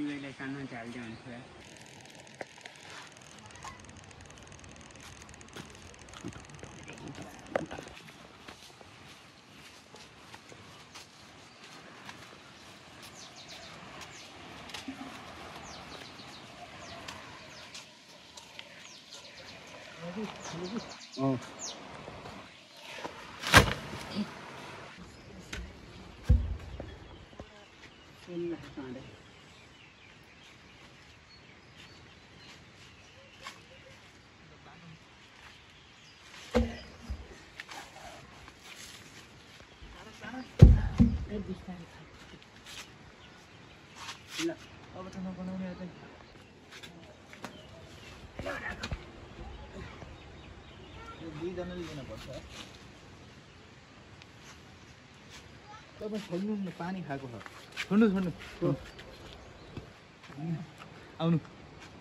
दिवेलाई कानमा झाल्दै हुन्छ अब त नबनाउने यतै यो दुईजनाले लिनुपर्छ तपाईँ छोड्नु न पानी खाएको छ छोड्नु आउनु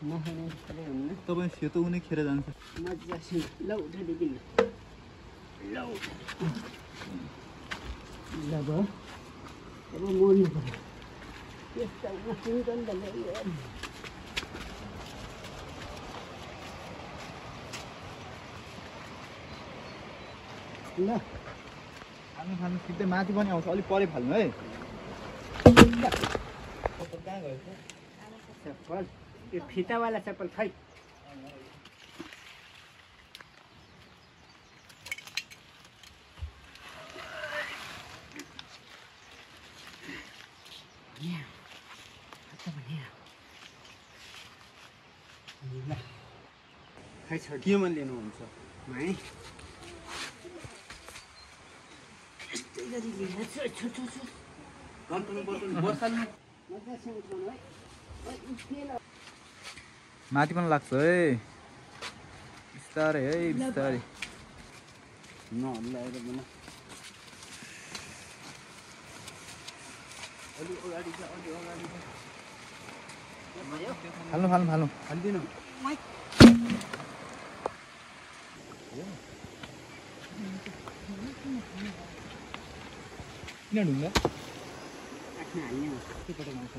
नखाने सबै हुन्न तपाईँ सेतो हुने खेर जान्छ मजासँग लौ उठाइदिनु लौ ल भयो अब मोर्नु पर्यो त्यस्तो नसुन्दैन त ल खानु सिधै माथि पनि आउँछ अलिक परे फाल्नु है कहाँ गयो चप्पल यो फितावाला चप्पल खै खै केमा लिनुहुन्छ है यस्तै गरी लिएर माथि पनि लाग्छ है बिस्तारै नहल्लाएर बना फाल्नु हालिदिनु किन ढुङ्गा आफ्नो हाल्ने हो केपट्ट आउँछ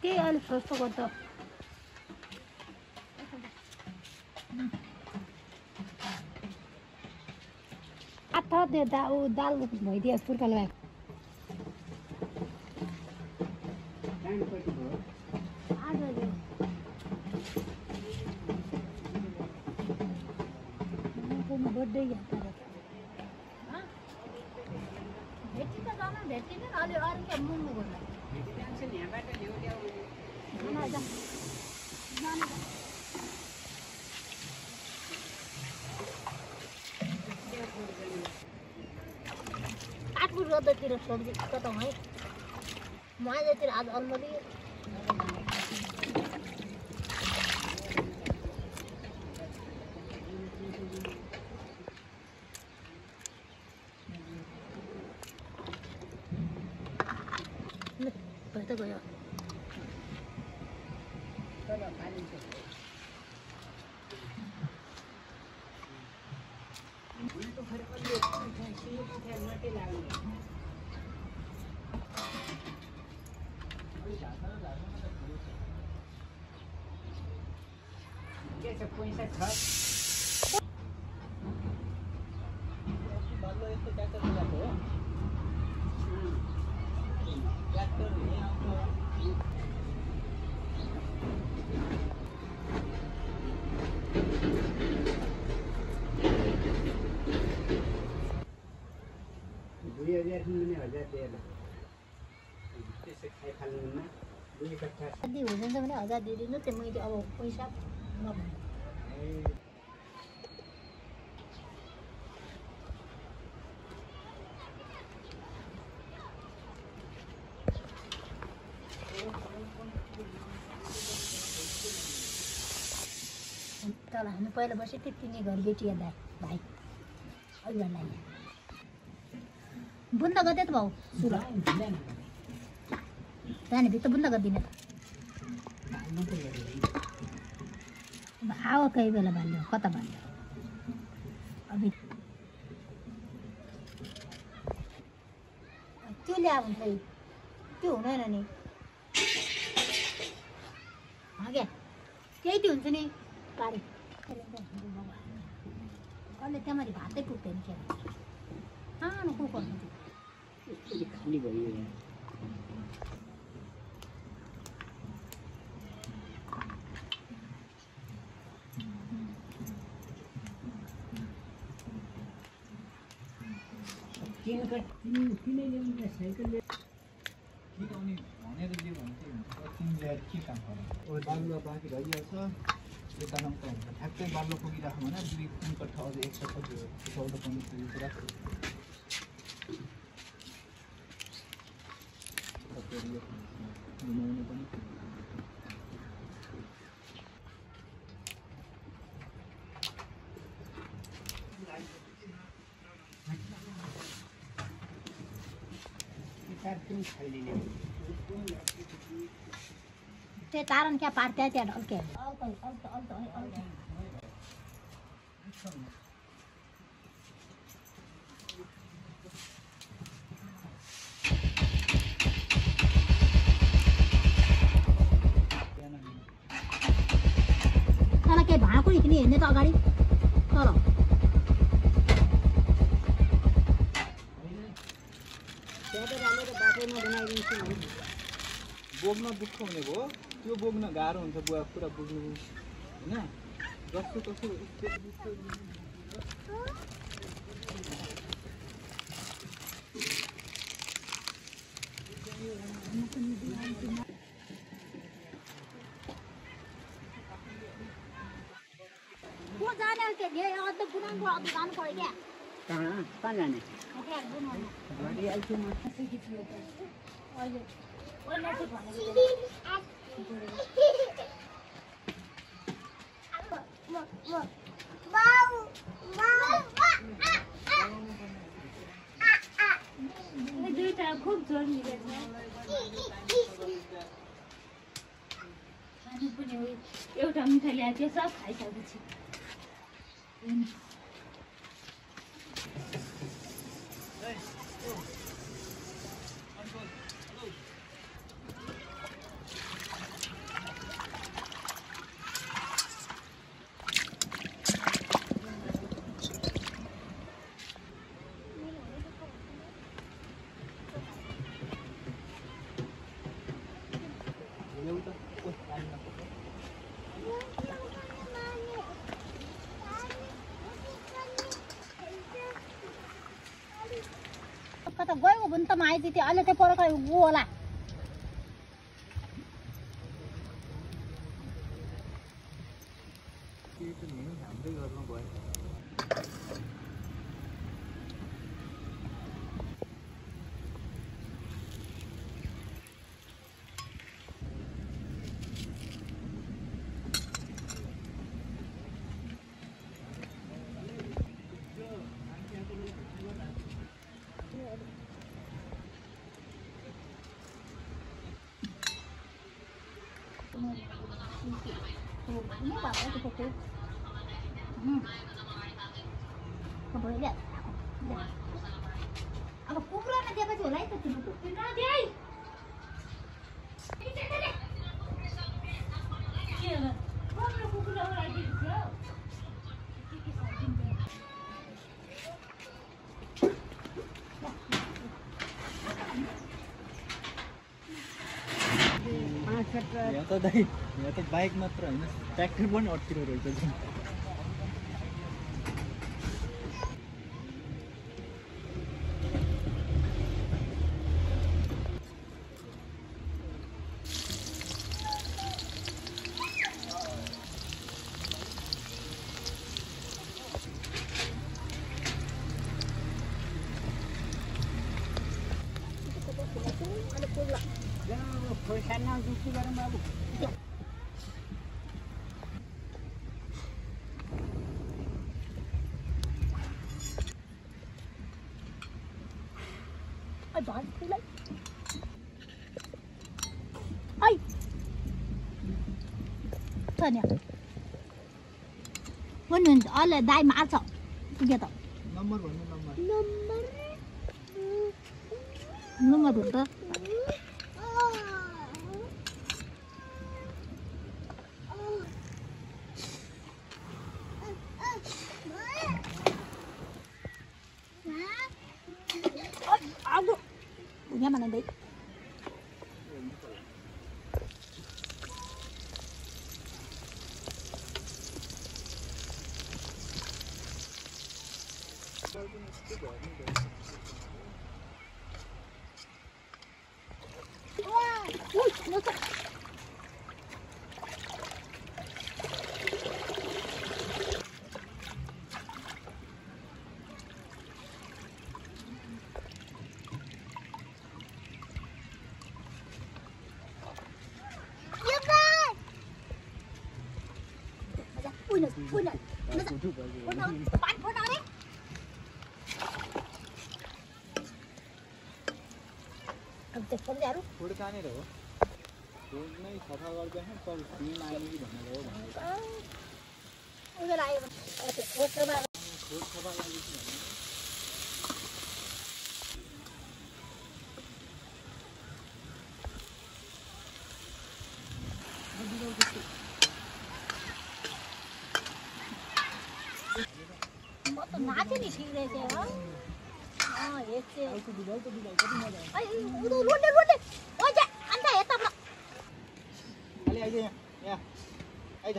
के अलिक सस्तो गर्छ आठ त्यो दाल भइदियो पुर्का लगाएको बर्थडे भेटिँदैन अलि अरू के मुन्नु गर्नु काठपुर रोडतिर सब्जी कता है मजातिर आज अलमरी भएर गयो लाग्ने पैसा छ बाल्लो यस्तो ट्र्याक्टर चलाएको हो ट्र्याक्टर यहाँ यदि हुँदैन भने 1000 दिइदिनु त्यो मैले अब पैसा नभने तल हामी पहिला बसेको थियौँ तिनी घर बेटी दाइ भाइ अहिलेलाई बुन्द गर्दै त भाउ सुरु जाने भित्र बुन्द गरिदिने अब आऊ कोही बेला बाल्यो कता बाल्यो अब त्यो ल्यायो भने चाहिँ त्यो हुँदैन नि क्या त्यही त हुन्छ नि पारी अहिले त्यहाँमाथि भातै पुग्दैन क्या सानो कुकर खाली भयो किन ल्याउनु साइकल किनभने भनेर लियो भने चाहिँ तिन ल्याएर के काम गर्नु बालुवा बाँकी भइहाल्छ यता नम्बर हुन्छ ठ्याक्कै बाल्लो पुगिरहेको भने 2-3 कट्ठा अझ एक्स्ट्रा 14-15 पुगेको राख्छु घुमाउनु पनि ते तारण क्या पारते त्या ढलके तल के भाँडा कुडी किने हिँड्ने त अगाडि तल बोक्न दुःख भनेको हो त्यो बोक्न गाह्रो हुन्छ बुवा पुरा बोक्नु होइन जस्तो तस्तो वो जाने के लिए और तो पुरान को अब जान पड़ गया कहाँ जाने गाडी आइछ म खूब जोर मिलेछ खानु पनि एउटा मिठाई ल्याएको थियो सब खाइसकेपछि कता गयो भने त माइती थियो अहिले चाहिँ पर खै उ होला हाम्रै घरमा भयो ini bapak itu kecil boleh lihat aku pukulan aja apa jualnya itu tuh pindah dia ini deh iya lah kamu pukulan lagi यहाँ त दाइ यहाँ त बाइक मात्र होइन ट्र्याक्टर पनि अड्किरो रहेछ Sana gusto barang babu. Ai bắn cứ lấy. Ai. Thôi nè. Vẫn ở là đại mã sao? Kia tao. Number भन्नु number Nummer berapa? Aduh, punya mana deh? थोरै कहाँनिर हो रोड नै सफा गर्दैन तर फिल्म आएन कि भनेर हो रोड सफा गरेपछि भने नाचे नहीं ठीक रहे थे हाँ एक से अरे उधर रोटे ओ जा अंदर है तब अलि आइज यहाँ आइज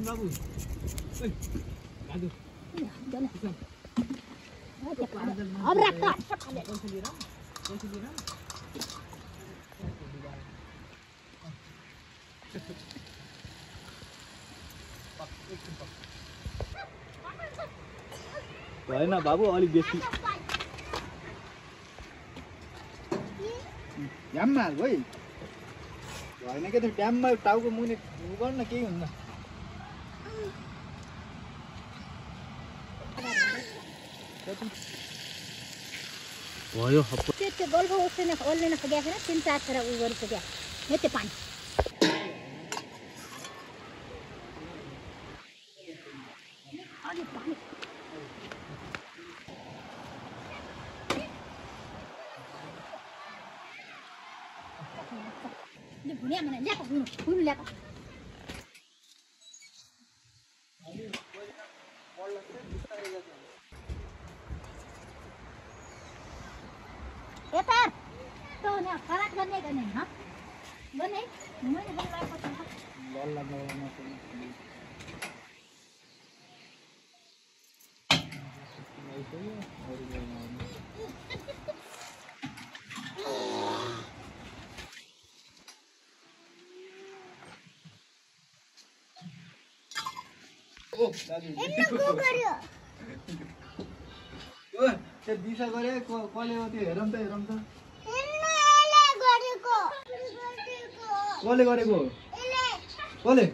बाबू अब रखता भएन बाबु अलि बेसी ड्याममा हाल्नु है भएन के त ड्याममा टाउको मुनि गर्न केही हुन्न भयो त्यो गोल्फ उसले ओल्ले न खग्या छैन 3-4 खेर उ गरिसक्यो यति पानी भुनिया भने ल्याएको हुनु ल्याएको यता तो न खराब गर्ने ह गर्ने मैले बनाएको छ लल्ला लगाउन ओ दाजु को गर्यो ओ त्यो दिशा गरे कसले हो त्यो हेरौँ त एले गरेको कसले गरेको कसले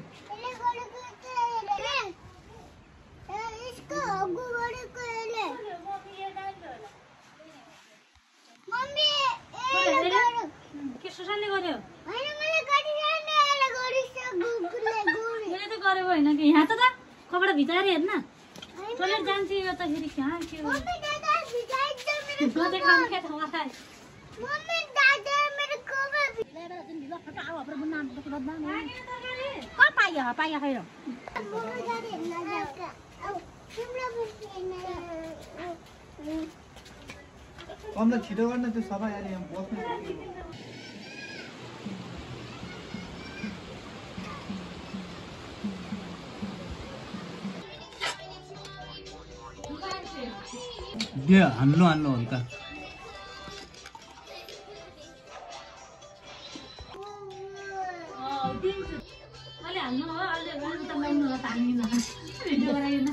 के सुशान्तले गर्यो मैले त गरेको होइन कि यहाँ त कपडा भिजाएर हेर्न टोइलेट जान्छु यो त फेरि कहाँ के कम त छिटो गर्न त्यो सबै अहिले यहाँ बस्नु हान्नु हल्का अहिले हाल्नु हो अहिले त लाउनु हो तानिन भिडियो गराएन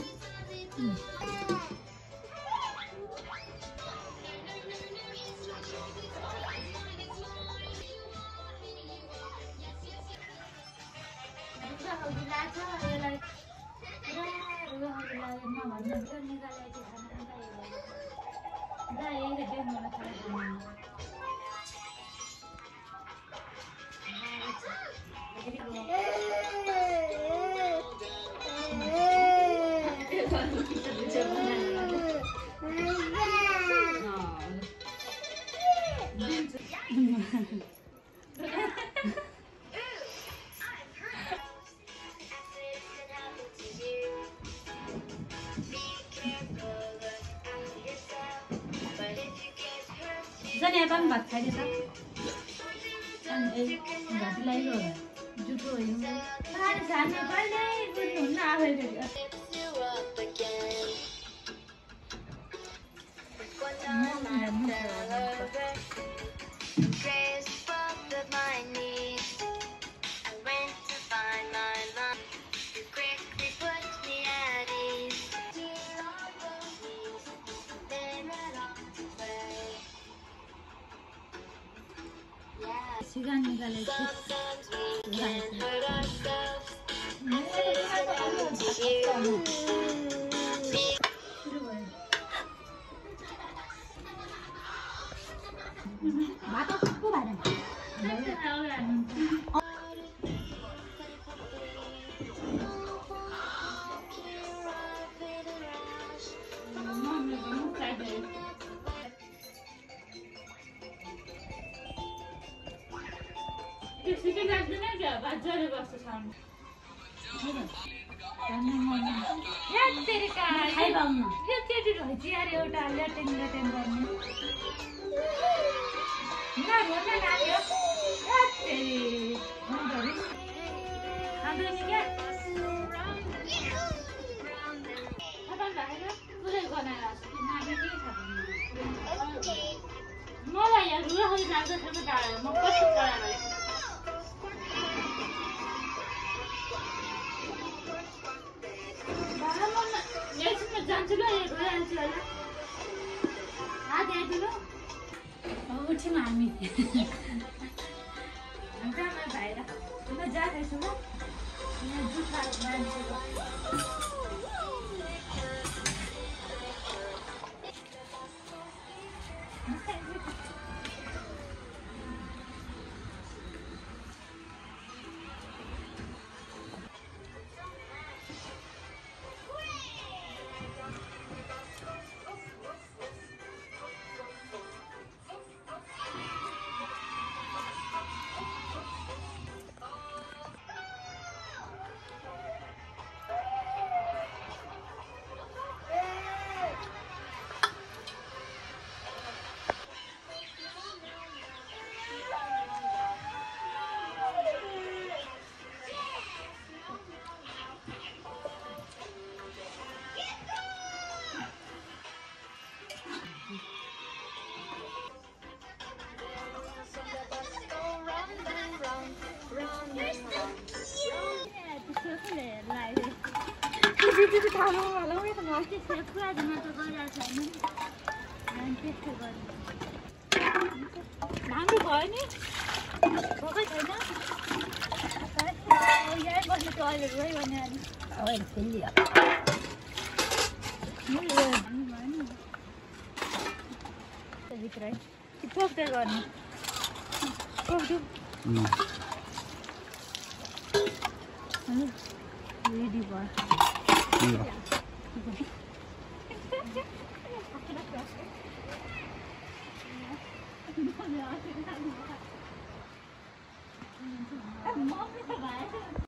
जाने अपन भात खाइदिन्छ अनि भात लाग्यो जुठो होइन पानी खाने कहिले बुझ्नुहुन्न आफैले सिगान निकालेको भात को भएन सिटी लाग्दैन क्या भात जरे बस्छ सामु यो केटी रहेछ यार एउटा ल्याटेन गर्ने मलाई यहाँ रुवाहरू लाग्दैछ म कस्तो कराएर जान्छु ल यो गइहाल्छु होला हात आइदिनु उठ्यौँ हामी भाइर म जाँदैछु ल यहाँ जुत्ता मान्छेको राम्रो भयो नि भएकै छैन यहीँ बस्ने टोयलेट गयो भने अब खेलियो भित्रै पोख्दै गर्ने पोख्छु रेडी भयो